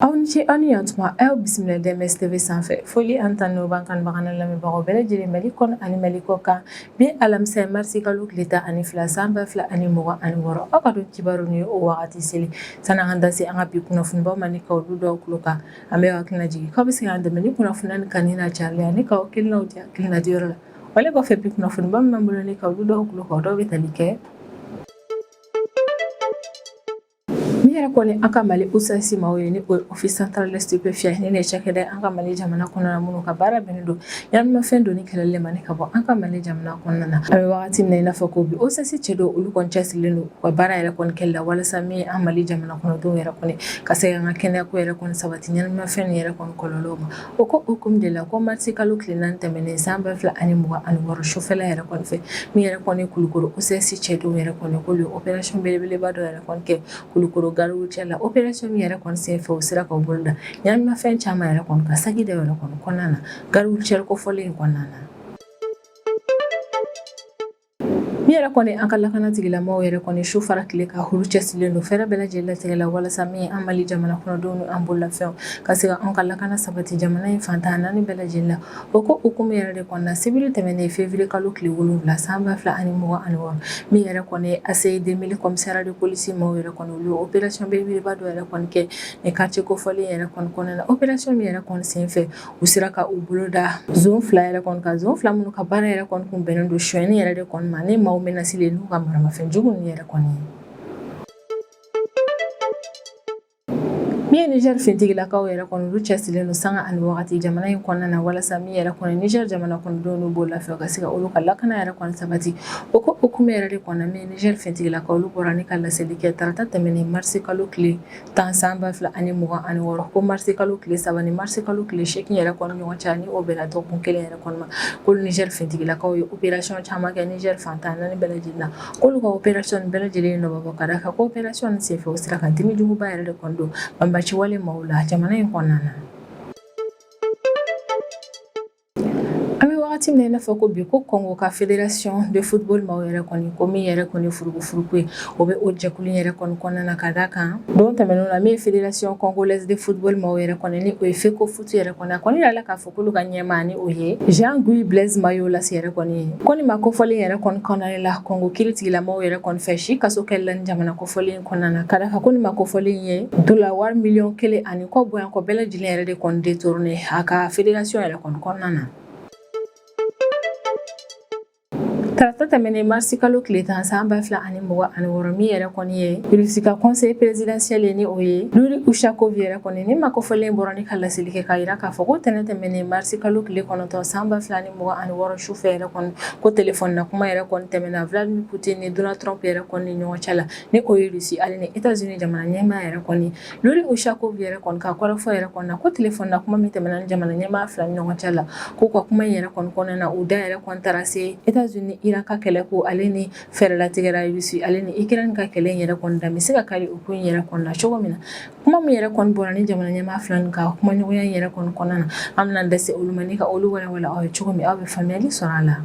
Aw ni ce, aw ni yantuma. Aw bisimila DMS TV sanfɛ. Foli ani tanu b'an kanubaga n'an lamɛnbagaw bɛɛ lajɛlen, Mali kɔnɔ ani Mali kɔ kan. Bi alamisa, marisi kalo tile 12, san 2026, aw ka don kibaru ni o wagati seli. Sani an ka da se an ka bi kunnafonibaw ma ni ka olu dɔw tulo kan, an bɛ hakili lajigin k'aw bɛ se k'an dɛmɛ ni kunnafoniya ni kanu n'a carili ani k'aw hakilinaw di hakilina diyɔrɔ la. Wale kɔfɛ, bi kunnafoniba min b'an bolo ni ka olu dɔw tulo kan, o dɔw bɛ tali kɛ min yɛrɛ kɔni an ka Mali OCS maaw ye, ni o ye Office central des stupéfiants, ni ne cakɛda an ka Mali jamana kɔnɔna na, minnu ka baara bɛnnen don ɲɛnaminimafɛn donni kɛlɛli ma ni ka bɔ an ka Mali jamana kɔnɔna na. An bɛ wagati min na i n'a fɔ ko bi, OCS cɛ dɔw, olu kɔni cɛsirilen don u ka baara yɛrɛ kɔni kɛli la, walasa min ye an Mali jamana kɔnɔdenw yɛrɛ kɔni ka se an ka kɛnɛyako yɛrɛ kɔni sabati ɲɛnaminimafɛn yɛrɛ kɔni kɔlɔlɔw ma. O ko hukumu de la, ko marisi kalo tile 4 tɛmɛnen, san 2026, sufɛla yɛrɛ kɔni fɛ, min yɛrɛ kɔni Kulukoro OCS cɛdenw yɛrɛ kɔni, k'olu ye opération belebeleba dɔ yɛrɛ kɔni kɛ Kulukoro gare routière la. Opération min yɛrɛ kɔni senfɛ, u sera k'u bolo da ɲɛnaminimafɛn caman yɛrɛ kɔni ka saki dɔ yɛrɛ kɔni kɔnɔna na, gare routière kofɔlen in kɔnɔna na. Min yɛrɛ kɔni an ka lakana tigilamɔgɔw yɛrɛ kɔni, su fara tile kan, olu cɛsirilen don fɛɛrɛ bɛɛ lajɛlen latigɛ la, walasa min ye an Mali jamana kɔnɔdenw ni an bololafɛnw ka se ka an ka lakana sabati jamana in fan 14 bɛɛ lajɛlen la. O ko hukumu yɛrɛ de kɔnɔna, sibiri tɛmɛnen, février kalo tile 7, san 2026, min yɛrɛ kɔni ye ACI 2000 commissariat de police maaw yɛrɛ kɔni, olu ye opération belebeleba dɔ yɛrɛ kɔni kɛ ni quartier kofɔlen yɛrɛ kɔni kɔnɔna na. Opération min yɛrɛ kɔni senfɛ, u sera ka u bolo da zon 2 yɛrɛ kɔni kan, zon 2 minnu ka baara yɛrɛ kɔni kun bɛnnen don sonyɛni yɛrɛ de kɔni ma, ni maaw menacelen n'u ka maramafɛn jugu ninnu yɛrɛ kɔni ye. Min ye Niger fintigilakaw yɛrɛ kɔni, olu cɛsirilen don sanga ani wagati jamana in kɔnɔna na, walasa min yɛrɛ kɔni Niger jamana kɔnɔdenw n'u bololafɛnw ka se ka olu ka lakana yɛrɛ kɔni sabati. O ko hukumu yɛrɛ de kɔnɔna, min ye Niger fintigilakaw, olu bɔra ni ka laseli kɛ tarata tɛmɛnen, marisi kalo tile 10, san 2026, ko marisi kalo tile 3 ni marisi kalo tile 8 yɛrɛ kɔni ɲɔgɔn cɛ, ni o bɛnna dɔgɔkun kelen yɛrɛ kɔni ma, ko Niger fintigilakaw ye opération caman kɛ Niger fan 14 bɛɛ lajɛlen na. K'olu ka opération bɛɛ lajɛlen nɔ bɔ ka d'a kan ko opération senfɛ, u sera ka dimi juguba yɛrɛ de kɔni don banbaci wale maaw la jamana in kɔnɔna na. An bɛ wagati min na i n'a fɔ ko bi, ko Congo ka fédération de football maaw yɛrɛ kɔni, ko min yɛrɛ kɔni furukufuruku ye, o bɛ o jɛkulu yɛrɛ kɔni kɔnɔna na, ka d'a kan don tɛmɛnenw na, min ye fédération congolaise de football maaw yɛrɛ kɔni, ni o ye FECOFOOT yɛrɛ kɔni, a kɔni yirala k'a fɔ k'olu ka ɲɛmaa, ni o ye Jean Guy Blaise Mayolas yɛrɛ kɔni ye, ko nin maa kofɔlen yɛrɛ kɔni kɔnɔna la Congo kiritigilamaw yɛrɛ kɔni fɛ, si kaso kɛli la ni jamana kofɔlen kɔnɔna na, ka d'a kan ko nin maa kofɔlen ye dola wari miliyɔn 1 ani kɔ bɔyan kɔ bɛɛ lajɛlen yɛrɛ de kɔni détourné a ka fédération yɛrɛ kɔni kɔnɔna na. Tarata tɛmɛnen, marisi kalo tile 10, san 2026, min yɛrɛ kɔni ye Russie ka conseil présidentiel ye, ni o ye Yuri Ushakov yɛrɛ kɔni, ni maa kofɔlen bɔra ni ka laseli kɛ k'a yira k'a fɔ ko tɛnɛn tɛmɛnen, marisi kalo tile 9, san 2026, sufɛ yɛrɛ kɔni, ko telefɔni na kuma yɛrɛ kɔni tɛmɛna Vladimir Poutine ni Donald Trump yɛrɛ kɔni ni ɲɔgɔn cɛ la, ni o ye Russie ale ni États-Unis jamana ɲɛmaa yɛrɛ kɔni. Yuri Ushakov yɛrɛ kɔni ka kɔrɔfɔ yɛrɛ kɔni na, ko telefɔni na kuma min tɛmɛna ni jamana ɲɛmaa fila ni ɲɔgɔn cɛ la, k'u ka kuma in yɛrɛ kɔni kɔnɔna na, u da yɛrɛ kɔni taara se États-Unis ni Iran ka kɛlɛ ko, ale ni fɛɛrɛ latigɛra Russie ale ni Ukraine ka kɛlɛ in yɛrɛ kɔni dan bɛ se ka kari o ko in yɛrɛ kɔni na cogo min na. Kuma min yɛrɛ kɔni bɔra ni jamana ɲɛmaa fila nin ka kumaɲɔgɔnya in yɛrɛ kɔni kɔnɔna na, an bɛna da se olu ma ni ka olu walawala aw ye cogo min aw bɛ faamuyali sɔrɔ a la.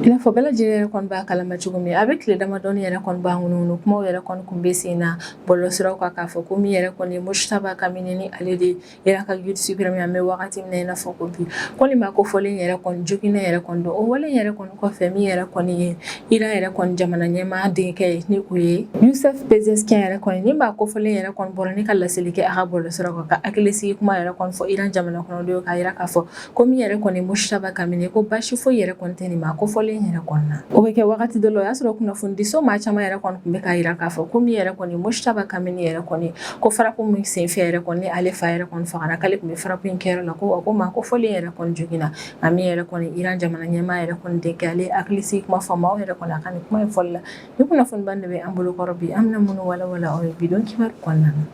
I n'a fɔ bɛɛ lajɛlen yɛrɛ kɔni b'a kalama cogo min, a bɛ tile damadɔni yɛrɛ kɔni b'a ŋunuŋunu kumaw yɛrɛ kɔni kun bɛ sen na bɔlɔlɔsiraw kan, k'a fɔ ko min yɛrɛ kɔni ye Mojtaba Khamenei, ni ale de Iran ka guide suprême, an bɛ wagati min na i n'a fɔ ko bi, ko nin maa kofɔlen yɛrɛ kɔni joginnen yɛrɛ kɔni don. O wale yɛrɛ kɔni kɔfɛ, min yɛrɛ kɔni ye Iran yɛrɛ kɔni jamana ɲɛmaa denkɛ ye, ni o ye Youssouf Pezeshkian yɛrɛ kɔni, ni maa kofɔlen yɛrɛ kɔni bɔra ni ka laseli kɛ a ka bɔlɔlɔsiraw kan, ka hakilisigi kuma yɛrɛ kɔni fɔ Iran jamana kɔnɔdenw, k'a yira k'a fɔ ko min yɛrɛ kɔni Mojtaba Khamenei, ko baasi foyi yɛrɛ kɔni tɛ nin maa kofɔlen yɛrɛ kɔni na. O bɛ kɛ wagati dɔ la, o y'a sɔrɔ kunnafonidiso maa caman yɛrɛ kɔni tun bɛ k'a yira k'a fɔ ko min yɛrɛ kɔni Mojtaba Khamenei yɛrɛ kɔni, ko frappe min senfɛ yɛrɛ kɔni ale fa yɛrɛ kɔni fagara, k'ale tun bɛ frappe in kɛyɔrɔ la, ko ko maa kofɔlen yɛrɛ kɔni joginna. Nka min yɛrɛ kɔni Iran jamana ɲɛmaa yɛrɛ kɔni denkɛ, ale hakilisigi kuma fɔ maaw yɛrɛ kɔni a ka nin kuma in fɔli la. Ni kunnafoniba de bɛ an bolo kɔrɔ bi, an bɛna minnu walawala aw ye bi don kibaru kɔnɔna na.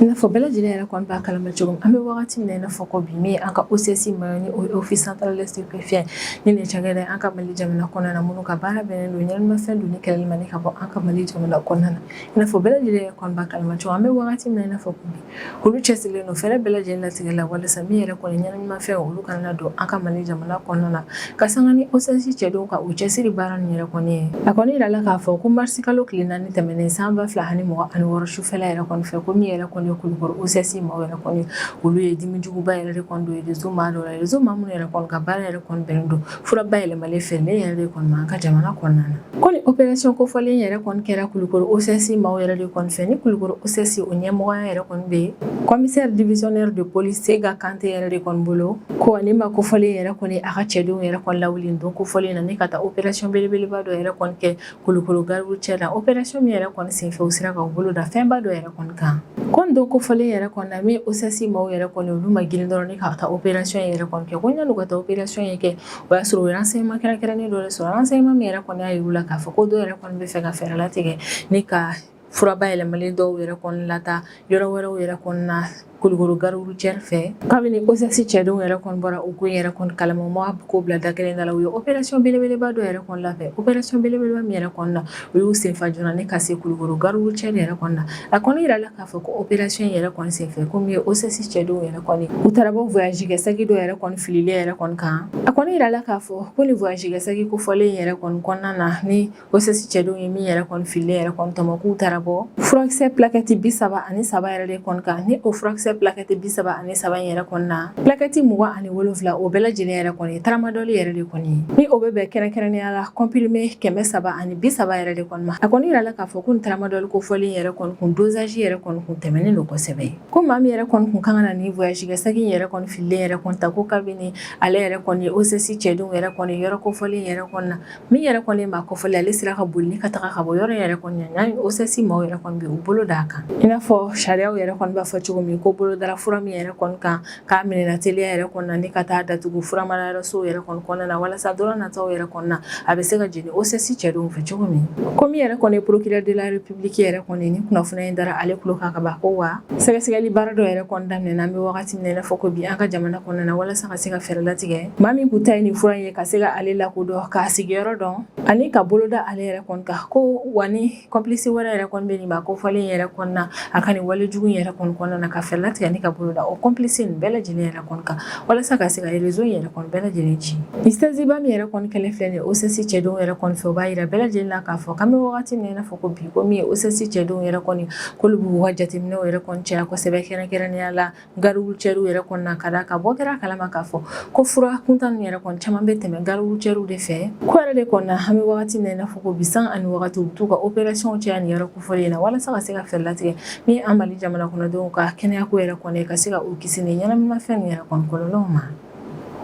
I n'a fɔ bɛɛ lajɛlen yɛrɛ kɔni b'a kalama cogo min, an bɛ wagati min na i n'a fɔ ko bi, min an ka OCS ma, ni o ye Office central des stupéfiants, ni nin cakɛda an ka Mali jamana kɔnɔna na, minnu ka baara bɛnnen don ɲɛnaminimafɛn donni kɛlɛli ma ni ka bɔ an ka Mali jamana kɔnɔna na. I n'a fɔ bɛɛ lajɛlen yɛrɛ kɔni b'a kalama cogo, an bɛ wagati min na i n'a fɔ ko bi, olu cɛsirilen don fɛɛrɛ bɛɛ lajɛlen latigɛ la walasa min yɛrɛ kɔni ɲɛnaminimafɛn, olu kana don an ka Mali jamana kɔnɔna na. Ka sanga ni OCS cɛdenw ka u cɛsiri baara nin yɛrɛ kɔni ye, a kɔni yirala k'a fɔ ko marisi kalo tile 4 tɛmɛnen san 2026 sufɛla yɛrɛ kɔni fɛ, ko min yɛrɛ kɔni ye Kulukɔrɔ OCS maaw yɛrɛ kɔni, olu ye dimijuguba yɛrɛ de kɔni don réseau maa dɔ la, réseau maa minnu yɛrɛ kɔni ka baara yɛrɛ kɔni bɛnnen don fura bayɛlɛmalen feerelen yɛrɛ de kɔni ma an ka jamana kɔnɔna na. Ko ni opération kofɔlen yɛrɛ kɔni kɛra Kulukɔrɔ OCS maaw yɛrɛ de kɔni fɛ, ni Kulukɔrɔ OCS o ɲɛmɔgɔya yɛrɛ kɔni bɛ commissaire divisionnaire de police Sega Kante yɛrɛ de kɔni bolo, ko ni maa kofɔlen yɛrɛ kɔni, a ka cɛdenw yɛrɛ kɔni lawuli don kofɔlen na ni ka taa opération belebeleba dɔ yɛrɛ kɔni kɛ Kulukɔrɔ gare routière la. Opération min yɛrɛ kɔni senfɛ, u sera ka u bolo da fɛnba dɔ yɛrɛ kɔni kan. Ko nin don kofɔlen yɛrɛ kɔni na, min OCS maaw yɛrɛ kɔni, olu ma girin dɔrɔn ni ka taa opération yɛrɛ kɔni kɛ, ko yan'u ka taa opération in kɛ, o y'a sɔrɔ u ye renseignement kɛrɛnkɛrɛnnen dɔ de sɔrɔ, renseignement min yɛrɛ kɔni y'a yir'u la k'a fɔ ko dɔw yɛrɛ kɔni bɛ fɛ ka fɛɛrɛ latigɛ ni ka fura bayɛlɛmalen dɔw yɛrɛ kɔni lataa yɔrɔ wɛrɛw yɛrɛ kɔni na Kulukɔrɔ gare routière fɛ. Kabini OCS cɛdenw yɛrɛ kɔni bɔra u ko in yɛrɛ kɔni kalama, u ma ko bila da kelen da la, u ye opération belebeleba dɔ yɛrɛ kɔni labɛn, opération belebeleba min yɛrɛ kɔni na, u y'u senfa joona ni ka se Kulukɔrɔ gare routière yɛrɛ kɔni na. A kɔni yirala k'a fɔ ko opération yɛrɛ kɔni senfɛ, ko min ye OCS cɛdenw yɛrɛ kɔni, u taara bɔ voyage kɛ saki dɔ yɛrɛ kɔni fililen yɛrɛ kɔni kan. A kɔni yirala k'a fɔ ko ni voyage kɛ saki kofɔlen yɛrɛ kɔni kɔnɔna na, ni OCS cɛdenw ye min yɛrɛ kɔni fililen yɛrɛ kɔni tɔmɔ, k'u taara bɔ furakisɛ plaquette 33 yɛrɛ de kɔni kan. Ni o furakisɛ plaquette 33 in yɛrɛ kɔni na, plaquette 27, o bɛɛ lajɛlen yɛrɛ kɔni tramadol yɛrɛ de kɔni, ni o bɛ bɛn kɛrɛnkɛrɛnnenya la comprimé 330 yɛrɛ de kɔni ma. A kɔni yirala k'a fɔ ko nin tramadol kofɔlen yɛrɛ kɔni kun dosage yɛrɛ kɔni kun tɛmɛnen don kosɛbɛ, ko maa min yɛrɛ kɔni kun kan ka na ni voyage kɛ saki in yɛrɛ kɔni fililen yɛrɛ kɔni ta, ko kabini ale yɛrɛ kɔni ye OCS cɛdenw yɛrɛ kɔni yɔrɔ kofɔlen yɛrɛ kɔni na, min yɛrɛ kɔni maa kofɔlen, ale sera ka boli ni ka taga ka bɔ yɔrɔ yɛrɛ kɔni na, yanni OCS maaw yɛrɛ kɔni bɛ u bolo d'a kan. I n'a fɔ sariyaw yɛrɛ kɔni b'a fɔ cogo min, ko bolo dara fura min yɛrɛ kɔni kan, k'a minɛna teliya yɛrɛ kɔni na ni ka taa datugu furamarayɔrɔsow yɛrɛ kɔni kɔnɔna na, walasa don nataw yɛrɛ kɔni na, a bɛ se ka jeni OCS cɛdenw fɛ cogo min. Ko min yɛrɛ kɔni ye procureur de la République yɛrɛ kɔni, ni kunnafoniya in dara ale tulo kan ka ban, ko wa sɛgɛsɛgɛli baara dɔ yɛrɛ kɔni daminɛna, an bɛ wagati min na i n'a fɔ ko bi, an ka jamana kɔnɔna na, walasa ka se ka fɛɛrɛ latigɛ maa min kun ta ye nin fura in ye, ka se ka ale lakodɔn, k'a sigiyɔrɔ dɔn ani ka bolo da ale yɛrɛ kɔni kan, ko wa ni complice wɛrɛ yɛrɛ kɔni bɛ nin maa kofɔlen yɛrɛ kɔni na, a ka nin walejugu in yɛrɛ kɔni kɔnɔna na, ka fɛɛrɛ latigɛ ni ka bolo da o complice nin bɛɛ lajɛlen yɛrɛ kɔni kan, walasa ka se ka réseau in yɛrɛ kɔni bɛɛ lajɛlen ci. Nin saisie-ba min yɛrɛ kɔni kɛlen filɛ nin ye OCS cɛdenw yɛrɛ kɔni fɛ, o b'a yira bɛɛ lajɛlen na k'a fɔ k'an bɛ wagati min na i n'a fɔ ko bi, ko min ye OCS cɛdenw yɛrɛ kɔni, k'olu b'u ka jateminɛw yɛrɛ kɔni caya kosɛbɛ, kɛrɛnkɛrɛnnenya la gare routière yɛrɛ kɔni na, ka da ka bɔ kɛra kalama k'a fɔ ko fura kuntan ninnu yɛrɛ kɔni caman bɛ tɛmɛ gare routière de fɛ. Ko yɛrɛ de kɔni na, an bɛ wagati min na i n'a fɔ ko bi, san ani wagati, u bɛ t'u ka opération caya nin yɔrɔ kofɔlen na, walasa ka se ka fɛɛrɛ latigɛ min an Mali jamana kɔnɔdenw ka kɛnɛyako yɛrɛ kɔni, ka se ka u kisi nin ɲɛnaminimafɛn ninnu yɛrɛ kɔni kɔlɔlɔw ma.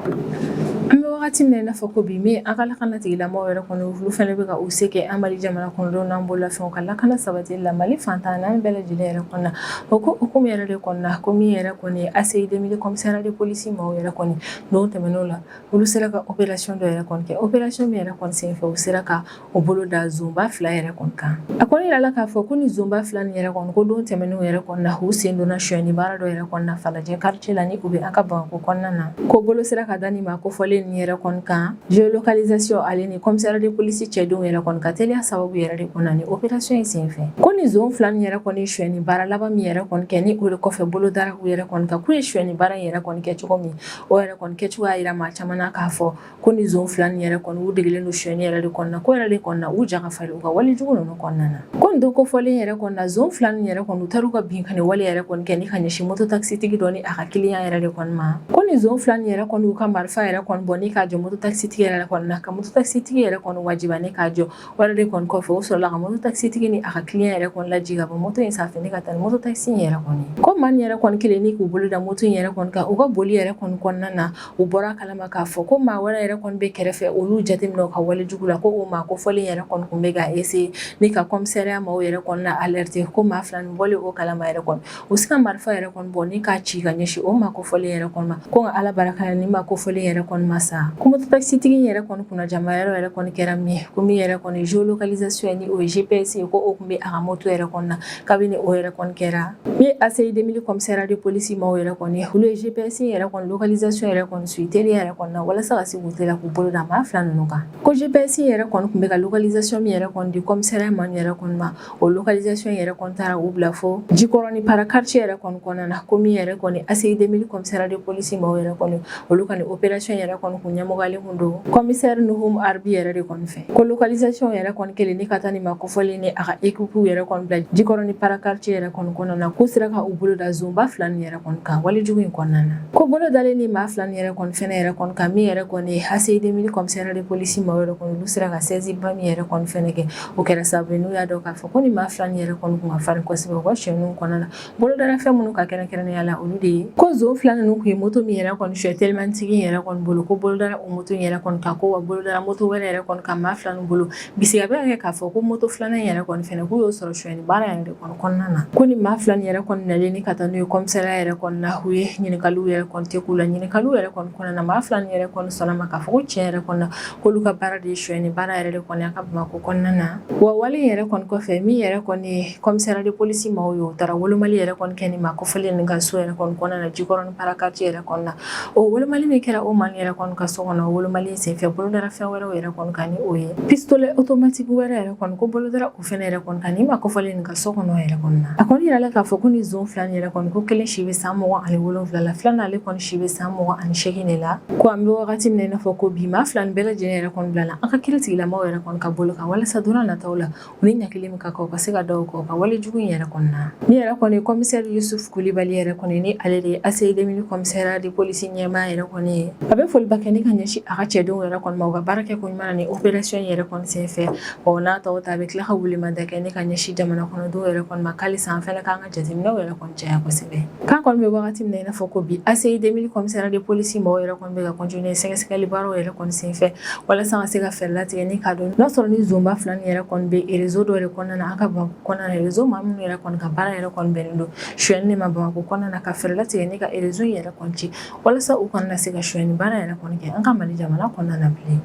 An bɛ wagati min na i n'a fɔ ko bi, min an ka lakana tigilamɔgɔw yɛrɛ kɔni, olu fana bɛ ka u se kɛ an Mali jamana kɔnɔdenw n'an bololafɛnw ka lakana sabatili la Mali fan 14 bɛɛ lajɛlen yɛrɛ kɔnɔna. O ko hukumu yɛrɛ de kɔnɔna, ko min yɛrɛ kɔni ye ACI 2000 commissariat de police maaw yɛrɛ kɔni, don tɛmɛnenw la, olu sera ka opération dɔ yɛrɛ kɔni kɛ, opération min yɛrɛ kɔni senfɛ, u sera ka o bolo da zonba 2 yɛrɛ kɔni kan. A kɔni yirala k'a fɔ ko ni zonba 2 nin yɛrɛ kɔni, ko don tɛmɛnenw yɛrɛ kɔni na, u sen donna sonyɛni baara dɔ yɛrɛ kɔni na Falajɛ quartier la, ni u bɛ an ka Bamakɔ kɔnɔna na. Ko bolo sera ka da nin maa kofɔlen nin yɛrɛ kɔni kan, géolocalisation ale ni commissariat de police cɛdenw yɛrɛ kɔni ka teliya sababu yɛrɛ de kɔnɔ ni opération in senfɛ. Ko ni zon 2 nin yɛrɛ kɔni sonyɛni baara laban min yɛrɛ kɔni kɛ, ni o de kɔfɛ bolo dara u yɛrɛ kɔni kan, k'u ye sonyɛni baara in yɛrɛ kɔni kɛ cogo min, o yɛrɛ kɔni kɛcogo y'a yira maa caman na k'a fɔ ko ni zon 2 nin yɛrɛ kɔni, u degelen don sonyɛni yɛrɛ de kɔnɔna, ko yɛrɛ de kɔnɔna, u ja ka farin u ka walejugu ninnu kɔnɔna na. Ko nin don kofɔlen yɛrɛ kɔnɔna na, zon 2 nin yɛrɛ kɔni, u taara u ka binkanni wale yɛrɛ kɔni kɛ ni ka ɲɛsin moto taxitigi dɔ ni a ka client yɛrɛ de kɔni ma. Ko ni zon 2 nin yɛrɛ kɔni, u ka marifa yɛrɛ kɔni bɔ ni k'a jɔ moto taxitigi yɛrɛ kɔni na, ka moto taxitigi yɛrɛ kɔni wajiba ni k'a jɔ. O yɛrɛ de kɔni kɔfɛ, o sɔrɔla ka moto taxitigi ni a ka client yɛrɛ kɔni lajigin ka bɔ moto in sanfɛ ni ka taa ni moto taxi in yɛrɛ kɔni. Ko maa nin yɛrɛ kɔni kelen ni k'u bolo da moto in yɛrɛ kɔni kan, u ka boli yɛrɛ kɔni kɔnɔna na, u bɔra kalama k'a fɔ ko maa wɛrɛ yɛrɛ kɔni bɛ kɛrɛfɛ, olu jateminɛ u ka walejugu la, ko o maa kofɔlen yɛrɛ kɔni kun bɛ ka essayer ni ka commissariat maaw yɛrɛ kɔni na alerter. Ko maa 2 nin bɔlen o kalama yɛrɛ kɔni, u se ka marifa yɛrɛ kɔni bɔ ni k'a ci ka ɲɛsin o maa kofɔlen yɛrɛ kɔni ma. Ko nka Ala barika la, ni maa kofɔlen yɛrɛ kɔni ma sa. Ko mototakisitigi in yɛrɛ kɔni kunnajamayɔrɔ yɛrɛ kɔni kɛra min ye, ko min yɛrɛ kɔni géolocalisation ye, ni o ye GPS ye, ko o tun bɛ a ka moto yɛrɛ kɔni na. Kabini o yɛrɛ kɔni kɛra, min ye ACI 2000 commissariat de police maaw yɛrɛ kɔni, olu ye GPS yɛrɛ kɔni localisation yɛrɛ kɔni suit teliya yɛrɛ kɔni na, walasa ka se k'u teliya k'u bolo da maa fila ninnu kan. Ko GPS yɛrɛ kɔni tun bɛ ka localisation min yɛrɛ kɔni di commissariat maa yɛrɛ kɔni ma, o localisation yɛrɛ kɔni taara u bila fo Jikɔrɔni Para quartier yɛrɛ kɔni kɔnɔna na. Ko min yɛrɛ kɔni ACI 2000 commissariat de police maaw yɛrɛ kɔni, olu ka nin opération yɛrɛ kɔni kun ɲɛmɔgɔyalen kun don commissaire Nuhum Arbi yɛrɛ de kɔni fɛ. Ko localisation yɛrɛ kɔni kɛlen ni ka taa nin maa kofɔlen ni a ka équipe yɛrɛ kɔni bila Jikɔrɔni Para quartier yɛrɛ kɔni kɔnɔna na, k'u sera ka u bolo da zonba fila nin yɛrɛ kɔni kan walejugu in kɔnɔna na. Ko bolo dalen ni maa fila nin yɛrɛ kɔni fɛnɛ yɛrɛ kɔni kan, min yɛrɛ kɔni ye ACI 2000 commissariat de police maaw yɛrɛ kɔni, olu sera ka saisie ba min yɛrɛ kɔni fɛnɛ kɛ, o kɛra sababu ye n'u y'a dɔn k'a fɔ ko nin maa fila nin yɛrɛ kɔni kun ka farin kosɛbɛ u ka sonyɛniw kɔnɔna na. Bolodara fɛn minnu ka kɛrɛnkɛrɛnnenya la, olu de ye ko zon fila ninnu kun ye moto min yɛrɛ kɔni suɲɛ telimantigi yɛrɛ kɔni bolo, ko bolodara o moto yɛrɛ kɔni kan, ko wa bolodara moto wɛrɛ yɛrɛ kɔni kan maa fila ninnu bolo. Bisigiya bɛ kɛ k'a fɔ ko moto filanan yɛrɛ kɔni fɛnɛ, k'u y'o sɔrɔ sonyɛni baara yɛrɛ de kɔni kɔnɔna na. Ko ni maa fila nin yɛrɛ kɔni nalen ni ka taa n'u ye commissariat yɛrɛ kɔni na, u ye ɲininkaliw yɛrɛ kɔni tɛ k'u la. Ɲininkaliw yɛrɛ kɔni kɔnɔna na, maa fila nin yɛrɛ kɔni sɔnna ma k'a fɔ ko tiɲɛ yɛrɛ kɔni na, k'olu ka baara de ye sonyɛni baara yɛrɛ de kɔni a ka Bamakɔ kɔnɔna na. Wa wale in yɛrɛ kɔni kɔfɛ, min yɛrɛ kɔni ye commissariat de police maaw ye, u taara wolomali yɛrɛ kɔni kɛ nin maa kofɔlen nin ka so yɛrɛ kɔni kɔnɔna na, Jikɔrɔni Para quartier yɛrɛ kɔnɔna na. O wolomali min kɛra o maa yɛrɛ kɔni ka so kɔnɔ, o wolomali in senfɛ, bolodara fɛn wɛrɛw yɛrɛ kɔni kan, ni o ye pistolet automatique wɛrɛ yɛrɛ kɔni, ko bolodara o fɛnɛ yɛrɛ kɔni kan nin maa kofɔlen nin ka so kɔnɔ yɛrɛ kɔni na. A kɔni yirala k'a fɔ ko ni zon fila nin yɛrɛ kɔni, ko kelen si bɛ san 27 la, filanan ale kɔni si bɛ san 28 de la. Ko an bɛ wagati min na i n'a fɔ ko bi, maa fila nin bɛɛ lajɛlen yɛrɛ kɔni bilala an ka kiri tigilamaaw yɛrɛ kɔni ka bolo kan, walasa don nataw la, u ni ɲangili min ka kan, u ka se ka da o kan u ka wale jugu in yɛrɛ kɔni na. Min yɛrɛ kɔni commissaire Yusuf Kulibali yɛrɛ kɔni, ni ale de ye ACI 2000 commissariat de police ɲɛmaa yɛrɛ kɔni ye, a bɛ foliba kɛ ni ka ɲɛsin a ka cɛdenw yɛrɛ kɔni ma u ka baara kɛ ko ɲuman na ni opération yɛrɛ kɔni senfɛ. O n'a tɔw ta, a bɛ tila ka welemada kɛ ni ka ɲɛsin jamana kɔnɔdenw yɛrɛ kɔni ma, k'alisa an fana k'an ka jateminɛw yɛrɛ kɔni caya kosɛbɛ. K'an kɔni bɛ wagati min na i n'a fɔ ko bi, ACI 2000 commissariat de police mɔgɔw yɛrɛ kɔni bɛ ka continuer sɛgɛsɛgɛli baaraw yɛrɛ kɔni senfɛ, walasa ka se ka fɛɛrɛ latigɛ ni k'a dɔn n'a sɔrɔ ni zonba fila nin yɛrɛ kɔni bɛ réseau dɔ de kɔnɔna na an ka Bamakɔ kɔnɔna na, réseau maa minnu yɛrɛ kɔni ka baara yɛrɛ kɔni bɛnnen don sonyɛni de ma Bamakɔ kɔnɔna na, ka fɛɛrɛ latigɛ ni ka réseau in yɛrɛ kɔni ci, walasa u kana na se ka sonyɛni baara yɛrɛ kɔni kɛ an ka Mali jamana kɔnɔna na bilen.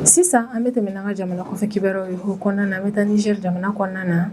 Sisan an bɛ tɛmɛ n'an ka jamana kɔfɛ kibaruyaw ye. O kɔnɔna na, an bɛ taa Niger jamana kɔnɔna na.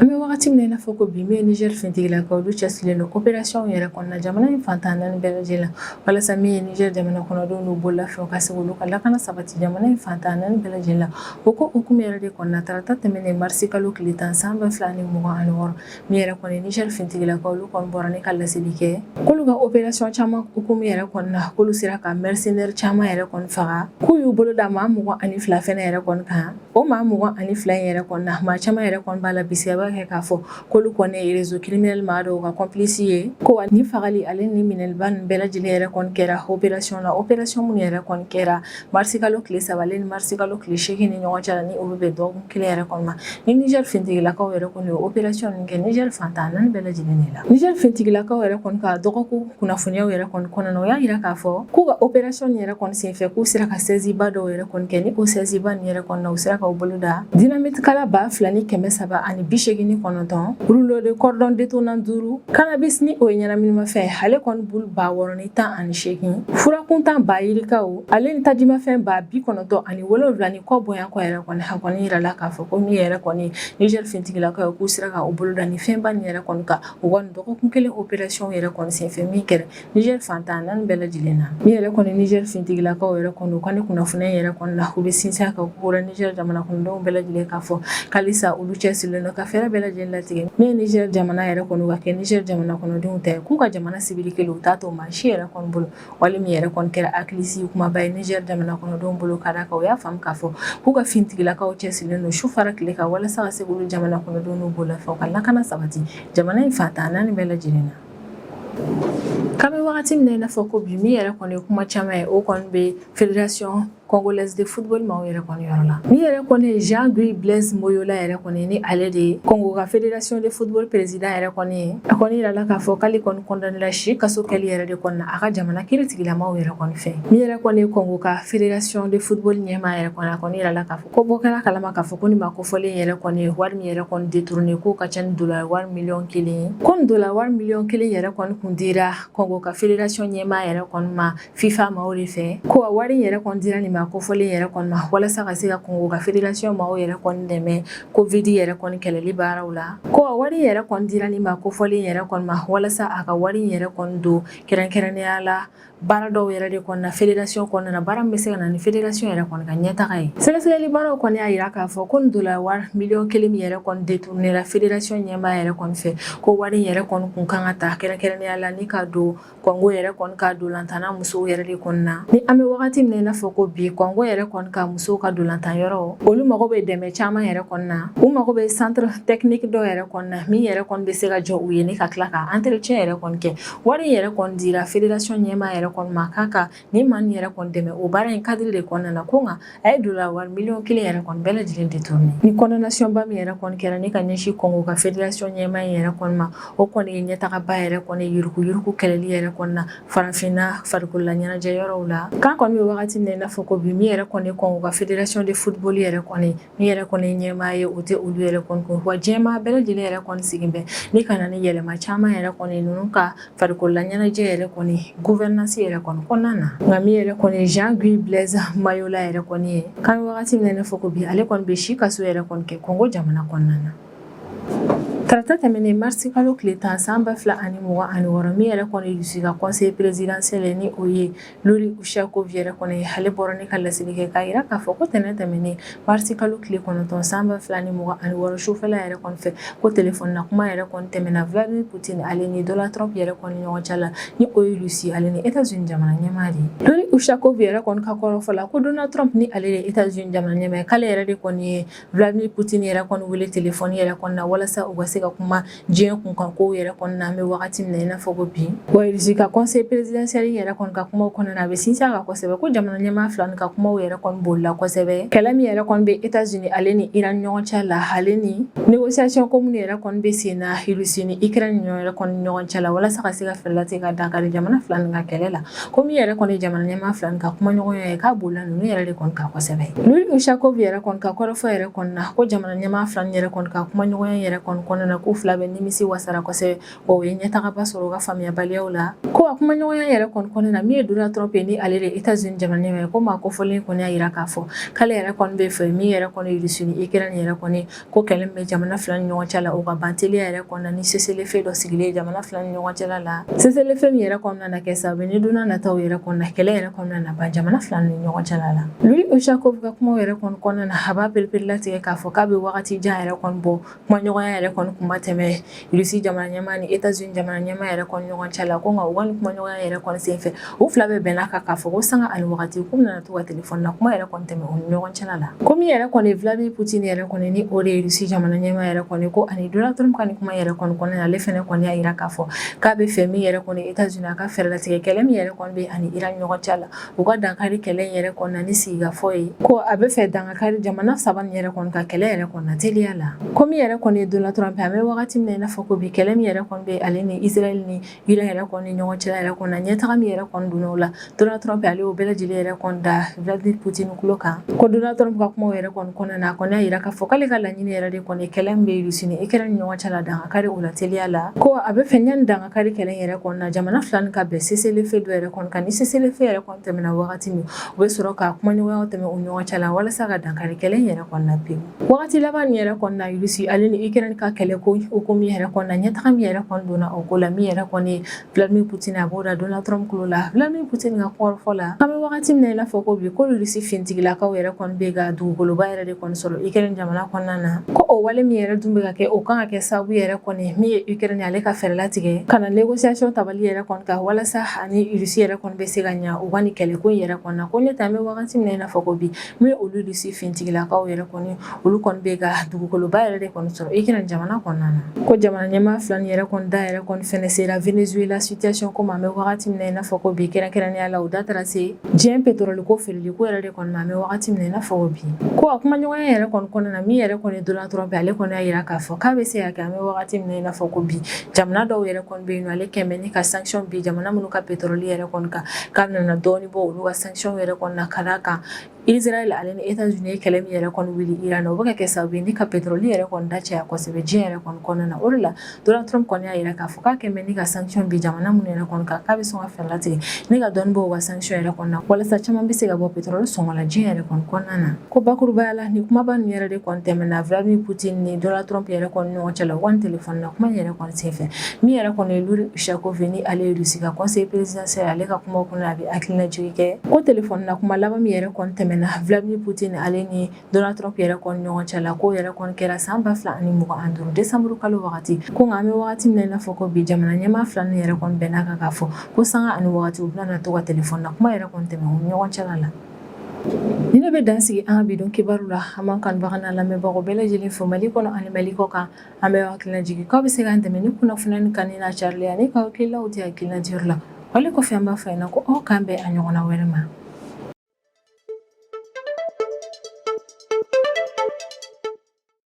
An bɛ wagati min na i n'a fɔ ko bi, min ye Niger finitigilakaw, olu cɛsirilen don opération yɛrɛ kɔnɔna jamana in fan 14 bɛɛ lajɛlen la, walasa min ye Niger jamana kɔnɔdenw n'u bololafɛnw, ka se k'olu ka lakana sabati jamana in fan 14 bɛɛ lajɛlen la. O ko hukumu yɛrɛ de kɔnɔna, tarata tɛmɛnen marisi kalo tile 10 san 2026, min yɛrɛ kɔni Niger finitigilakaw, olu kɔni bɔra ni ka laseli kɛ k'olu ka opération caman hukumu yɛrɛ kɔnɔna, k'olu sera ka mercenaire caman yɛrɛ kɔni faga, k'u y'u bolo da maa 22 fɛnɛ yɛrɛ kɔni kan. O maa 22 in yɛrɛ kɔni na, maa caman yɛrɛ kɔni b'a la bisigiya b'a kɛ k'a fɔ k'olu kɔni ye réseau criminel maa dɔw ka complice ye. Ko wa ni fagali ale ni minɛliba ninnu bɛɛ lajɛlen yɛrɛ kɔni kɛra opération na, opération minnu yɛrɛ kɔni kɛra marisi kalo tile 3 ale ni marisi kalo tile 8 ni ɲɔgɔn cɛ la, ni o bɛ bɛn dɔgɔkun kelen yɛrɛ kɔni ma, ni Niger finitigilakaw yɛrɛ kɔni ye opération ninnu kɛ Niger fan 14 bɛɛ lajɛlen de la. Niger finitigilakaw yɛrɛ kɔni ka dɔgɔkun kunnafoniyaw yɛrɛ kɔni kɔnɔna na, o y'a yira k'a fɔ k'u ka opération nin yɛrɛ kɔni senfɛ, k'u sera ka saisie ba dɔw yɛrɛ kɔni kɛ. Ni o saisie ba nin yɛrɛ kɔni na, u sera ka u bolo da dynamite kala 2389, rouleau de cordon détonant duuru, cannabis ni o ye ɲɛnaminimafɛn ale kɔni bulu 6018, furakuntan ba yirikaw ale ni tajimafɛn 97 ni kɔ bonya kɔ yɛrɛ kɔni. A kɔni yirala k'a fɔ ko min yɛrɛ kɔni Niger finitigilakaw ye, k'u sera ka u bolo da ni fɛnba nin yɛrɛ kɔni kan u ka dɔgɔkun kelen opération yɛrɛ kɔni senfɛ min kɛra Niger fan 14 bɛɛ lajɛlen na. Min yɛrɛ kɔni Niger finitigilakaw yɛrɛ kɔni, u ka ni kunnafoniya yɛrɛ kɔni na, u bɛ sinsin a kan ko Niger jamana kɔnɔdenw bɛɛ lajɛlen k'a fɔ k'alisa olu cɛsirilen don ka fɛɛrɛ bɛɛ lajɛlen latigɛ min ye Niger jamana yɛrɛ kɔni ka kɛ Niger jamana kɔnɔdenw ta ye, k'u ka jamana sibiri kelen u t'a to maa si yɛrɛ kɔni bolo. Wale min yɛrɛ kɔni kɛra hakilisigi kumaba ye Niger jamana kɔnɔdenw bolo, ka d'a kan u y'a faamu k'a fɔ k'u ka finitigilakaw cɛsirilen don su fara tile kan, walasa ka se k'olu jamana kɔnɔdenw n'u bololafɛnw ka lakana sabati jamana in fan 14 bɛɛ lajɛlen na. K'an bɛ wagati min na i n'a fɔ ko bi, min yɛrɛ kɔni ye kuma caman ye, o kɔni bɛ fédération Congolaise de football maaw yɛrɛ kɔni yɔrɔ la. Min yɛrɛ kɔni ye Jean Guy Blaise Moyola yɛrɛ kɔni, ni ale de ye Congo ka fédération de football président yɛrɛ kɔni ye, a kɔni yirala k'a fɔ k'ale kɔni condamné la si kaso kɛli yɛrɛ de kɔni na a ka jamana kiiritigilamaw yɛrɛ kɔni fɛ. Min yɛrɛ kɔni ye Congo ka fédération de football ɲɛmaa yɛrɛ kɔni, a kɔni yirala k'a fɔ ko bɔ kɛra kalama k'a fɔ ko ni maa kofɔlen yɛrɛ kɔni ye wari min yɛrɛ kɔni détourné, k'o ka ca ni dollar wari miliyɔn 1 ye. Ko ni dollar wari miliyɔn 1 yɛrɛ kɔni kun dira Congo ka fédération ɲɛmaa yɛrɛ kɔni ma FIFA maaw de fɛ, ko a wari yɛrɛ kɔni dira nin maa kofɔlen yɛrɛ kɔni ma walasa ka se ka Congo ka fédération maaw yɛrɛ kɔni dɛmɛ Covid yɛrɛ kɔni kɛlɛli baaraw la. Ko a wari yɛrɛ kɔni dira nin maa kofɔlen yɛrɛ kɔni ma walasa a ka wari yɛrɛ kɔni don kɛrɛnkɛrɛnnenya la baara dɔw yɛrɛ de kɔnɔna fédération kɔnɔna na, baara min bɛ se ka na ni fédération yɛrɛ kɔni ka ɲɛtaga ye. Sɛgɛsɛgɛli baaraw kɔni y'a jira k'a fɔ ko nin dollar wari miliyɔn 1 min yɛrɛ kɔni détourné la fédération ɲɛmaa yɛrɛ kɔni fɛ, ko wari yɛrɛ kɔni kun kan ka ta kɛrɛnkɛrɛnnenya la ni ka don Congo yɛrɛ kɔni ka dolantanna musow yɛrɛ de kɔni na. Ni an bɛ wagati min na i n'a fɔ ko bi, Congo yɛrɛ kɔni ka musow ka dolantan yɔrɔ, olu mago bɛ dɛmɛ caman yɛrɛ kɔni na. U mago bɛ centre technique dɔw yɛrɛ kɔni na min yɛrɛ kɔni bɛ se ka jɔ u ye ni ka tila ka entretien yɛrɛ kɔni kɛ. Wari yɛrɛ kɔni dira fédération ɲɛmaa yɛrɛ kɔni ma k'a ka nin maa nin yɛrɛ kɔni dɛmɛ o baara in cadre de kɔnɔna na, ko nka a ye dollar wari miliyɔn 1 yɛrɛ kɔni bɛɛ lajɛlen détourné. Ni condamnation ba min yɛrɛ kɔni kɛra ni ka ɲɛsin Congo ka fédération ɲɛmaa in yɛrɛ kɔni ma, o kɔni ye ɲɛtagaba yɛrɛ kɔni yuruguyurugu kɛlɛli yɛrɛ kɔni na farafinna farikolola ɲɛnajɛ yɔrɔw la. K'an kɔni bɛ wagati min na i n'a fɔ ko bi, min yɛrɛ kɔni Congo ka fédération de football yɛrɛ kɔni, min yɛrɛ kɔni ɲɛmaa ye, o tɛ olu yɛrɛ kɔni kun wa. Diɲɛmaa bɛɛ lajɛlen yɛrɛ kɔni sigin bɛ ni ka na ni yɛlɛma caman yɛrɛ kɔni ninnu ka farikolola ɲɛnajɛ yɛrɛ kɔni gouvernance yɛrɛ kɔni kɔnɔna na. Nka min yɛrɛ kɔni Jean Guy Blaise Mayola yɛrɛ kɔni ye, k'an bɛ wagati min na i n'a fɔ ko bi, ale kɔni bɛ si kaso yɛrɛ kɔni kɛ Congo jamana kɔnɔna na. Tarata tɛmɛnen, marisi kalo tile 10 san 2026, min yɛrɛ kɔni Russie ka conseil présidentiel ye, ni o ye Yuri Ushakov yɛrɛ kɔni, ale bɔra ni ka laseli kɛ k'a jira k'a fɔ ko tɛnɛn tɛmɛnen, marisi kalo tile 9 san 2026, sufɛla yɛrɛ kɔni fɛ, ko telefɔni na kuma yɛrɛ kɔni tɛmɛna Vladimir Poutine ale ni Donald Trump yɛrɛ kɔni ɲɔgɔn cɛ la, ni o ye Russie ale ni États-Unis jamana ɲɛmaa de ye. Yuri Ushakov yɛrɛ kɔni ka kɔrɔfɔ la, ko Donald Trump, ni ale de ye États-Unis jamana ɲɛmaa ye, k'ale yɛrɛ de kɔni ye Vladimir Poutine yɛrɛ kɔni wele telefɔni yɛrɛ kɔni na walasa u ka se ka kuma diɲɛ kunkan kow yɛrɛ kɔni na, an bɛ wagati min na i n'a fɔ ko bi. Wa Russie ka conseil présidentiel yɛrɛ kɔni ka kumaw kɔnɔna na, a bɛ sinsin a kan kosɛbɛ ko jamana ɲɛmaa fila ka kumaw yɛrɛ kɔni bolila kosɛbɛ kɛlɛ min yɛrɛ kɔni bɛ États-Unis ale ni Iran ɲɔgɔn cɛ la, ale ni négociation ko minnu yɛrɛ kɔni bɛ sen na Russie ni Ukraine yɛrɛ kɔni ɲɔgɔn cɛ la, walasa ka se ka fɛɛrɛ latigɛ ka dankari jamana fila nin ka kɛlɛ la. Ko min yɛrɛ kɔni jamana ɲɛmaa fila nin ka kumaɲɔgɔnya ye, k'a bolila ninnu yɛrɛ de kɔni kan kosɛbɛ. Yuri Ushakov yɛrɛ kɔni ka kɔrɔfɔ yɛrɛ kɔni na, ko jamana ɲɛmaa fila nin yɛrɛ kɔni ka kumaɲɔgɔnya yɛrɛ kɔni kɔnɔna na, k'u fila bɛ nimisi wasara kosɛbɛ, wa u ye ɲɛtagaba sɔrɔ u ka faamuyabaliyaw la. Ko a kumaɲɔgɔnya yɛrɛ kɔni kɔnɔna na, min ye Donald Trump ye, ni ale de États-Unis jamana ɲɛmaa ye, ko maa kofɔlen kɔni y'a jira k'a fɔ k'ale yɛrɛ kɔni bɛ fɛ min yɛrɛ kɔni Russie ni Ukraine yɛrɛ kɔni ko kɛlɛ min bɛ jamana fila ni ɲɔgɔn cɛ la, o ka ban teliya yɛrɛ kɔnɔna ni cessez-le-feu dɔ sigilen jamana fila ni ɲɔgɔn cɛla la, cessez-le-feu min yɛrɛ kɔnɔna na kɛ sababu ni don nataw yɛrɛ kɔnɔna kɛlɛ yɛrɛ kɔnɔna na ban jamana fila ni ɲɔgɔn cɛla la. Yuri Ushakov ka kumaw yɛrɛ kɔni kɔnɔna na, a b'a pereperelatigɛ k'a fɔ k'a bɛ wagati jan yɛrɛ kɔni bɔ, kumaɲɔgɔnya yɛrɛ kɔni kun ma tɛmɛ Russie jamana ɲɛmaa ni États-Unis jamana ɲɛmaa yɛrɛ kɔni ɲɔgɔn cɛ la. Ko nka u ka nin kumaɲɔgɔnya yɛrɛ kɔni senfɛ, u fila bɛɛ bɛnna kan k'a fɔ ko sanga ani wagati k'u bɛna to ka telefɔni na kuma yɛrɛ kɔni tɛmɛ u ni ɲɔgɔn cɛla la. Ko min yɛrɛ kɔni Vladimir Poutine yɛrɛ kɔni, ni o de ye Russie jamana ɲɛmaa yɛrɛ kɔni, ko ani Donald Trump ka nin kuma yɛrɛ kɔni kɔnɔna na, ale fɛnɛ kɔni y'a jira k'a fɔ k'a bɛ fɛ min yɛrɛ kɔni États-Unis a ka fɛɛrɛ latigɛ kɛlɛ min yɛrɛ kɔni bɛ ani Iran ɲɔgɔn cɛ la, u ka dankari kɛlɛ in yɛrɛ kɔni na ni sigikafɔ ye. Ko a bɛ fɛ dankari jamana saba nin yɛrɛ kɔni ka kɛlɛ yɛrɛ kɔni na teliya la. Ko min yɛrɛ kɔni ye Donald Trump ye, an bɛ wagati min na i n'a fɔ ko bi, kɛlɛ min yɛrɛ kɔni bɛ ale ni Israël ni Iran yɛrɛ kɔni ɲɔgɔn cɛla yɛrɛ kɔni na, ɲɛtaga min yɛrɛ kɔni donna o la, Donald Trump ale y'o bɛɛ lajɛlen yɛrɛ kɔni da Vladimir Poutine tulo kan. Ko Donald Trump ka kumaw yɛrɛ kɔni kɔnɔna na, a kɔni y'a jira k'a fɔ k'ale ka laɲini yɛrɛ de kɔni kɛlɛ min bɛ Russie ni Ukraine ni ɲɔgɔn cɛ la, dankari o la teliya la. Ko a bɛ fɛ yanni dankari kɛlɛ yɛrɛ kɔni na, jamana fila nin ka bɛn cessez-le-feu dɔ yɛrɛ kɔni kan. Ni cessez-le-feu yɛrɛ kɔni tɛmɛna wagati min, u bɛ sɔrɔ ka kumaɲɔgɔnyaw tɛmɛ u ɲɔgɔn cɛ la walasa ka dankari kɛlɛ yɛrɛ kɔni na pewu. Wagati laban nin yɛrɛ kɔni na, Russie ale ni Ukraine ka kɛlɛ ko hukumu yɛrɛ kɔni na, ɲɛtaga min yɛrɛ kɔni donna o ko la, min yɛrɛ kɔni ye Vladimir Poutine, a b'o da Donald Trump tulo la. Vladimir Poutine ka kɔrɔfɔ la, an bɛ wagati min na i n'a fɔ ko bi, ko Russie finitigilakaw yɛrɛ kɔni bɛ ka dugukoloba yɛrɛ de kɔni sɔrɔ Ukraine jamana kɔnɔna na. Ko o wale min yɛrɛ dun bɛ ka kɛ, o kan ka kɛ sababu yɛrɛ kɔni min ye Ukraine ale ka fɛɛrɛ latigɛ ka na négociation tabali yɛrɛ kɔni kan, walasa ani Russie yɛrɛ kɔni bɛ se ka ɲa u ka nin kɛlɛko in yɛrɛ kɔni na. Ko ne tɛ, an bɛ wagati min na i n'a fɔ ko bi, min ye olu Russie finitigilakaw yɛrɛ kɔni, olu kɔni bɛ ka dugukoloba yɛrɛ de kɔni sɔrɔ Ukraine jamana kɔnɔ. kɔnɔna na. Ko jamana ɲɛmaa fila nin yɛrɛ kɔni da yɛrɛ kɔni fɛnɛ sera Venezuela situation ko ma an bɛ wagati min na i n'a fɔ ko bi, kɛrɛnkɛrɛnnenya la u da taara se diɲɛ pétrole ko feereli ko yɛrɛ de kɔni ma an bɛ wagati min na i n'a fɔ ko bi. Ko a kumaɲɔgɔnya yɛrɛ kɔni kɔnɔna na, min yɛrɛ kɔni Donald Trump, ale kɔni y'a jira k'a fɔ k'a bɛ se ka kɛ an bɛ wagati min na i n'a fɔ ko bi, jamana dɔw yɛrɛ kɔni bɛ yen nɔ, ale kɛmɛ ni ka sanction bin jamana minnu ka pétrole yɛrɛ kɔni kan, k'a bɛna dɔɔnin bɔ olu ka sanction yɛrɛ kɔni na, ka d'a kan Israël ale ni États-Unis ye kɛlɛ min yɛrɛ kɔni wuli Iran na, o bɛ ka kɛ sababu ye ni ka pétrole yɛrɛ kɔni da caya kosɛbɛ diɲɛ yɛrɛ kɔni kɔnɔna na. O de la Donald Trump kɔni y'a jira k'a fɔ k'a kɛmɛ ni ka sanction bin jamana minnu yɛrɛ kɔni kan, k'a bɛ sɔn ka fɛɛrɛ latigɛ ni ka dɔɔnin bɔ u ka sanction yɛrɛ kɔni na, walasa caman bɛ se ka bɔ pétrole sɔngɔ la diɲɛ yɛrɛ kɔni kɔnɔna na. Ko bakurubaya la, ni kumaba ninnu yɛrɛ de kɔni tɛmɛna Vladimir Poutine ni Donald Trump yɛrɛ kɔni ɲɔgɔn cɛ la u ka téléphone na kuma yɛrɛ kɔni senfɛ. Min yɛrɛ kɔni ye Yuri Ushakov, ni ale ye Russie ka conseiller présidentiel, ale ka kuma kɔnɔ, a bɛ hakilinajigin kɛ ko téléphone na kuma laban min yɛrɛ kɔni tɛmɛna Vladimir Poutine ale ni Donald Trump yɛrɛ kɔni ɲɔgɔn cɛ la, k'o yɛrɛ kɔni kɛra san 2025 décembre kalo wagati. Ko nka an bɛ wagati min na i n'a fɔ ko bi, jamana ɲɛmaa fila ninnu yɛrɛ kɔni bɛn'a kan k'a fɔ ko sanga ani wagati u bɛna to ka téléphone na kuma yɛrɛ kɔni tɛmɛ u ni ɲɔgɔn cɛla la. Ni ne bɛ dan sigi an ka bi don kibaru la. An b'an kanubaga n'a lamɛnbagaw bɛɛ lajɛlen fo Mali kɔnɔ ani Mali kɔ kan. An bɛ hakilina jigin k'aw bɛ se k'an dɛmɛ ni kunnafoniya kan n'a carilen ani k'aw hakililaw di hakilina diyɔrɔ la. Wale kɔfɛ, an b'a fɔ ɲɛna ko aw k'an bɛn a ɲɔgɔnna wɛrɛ ma.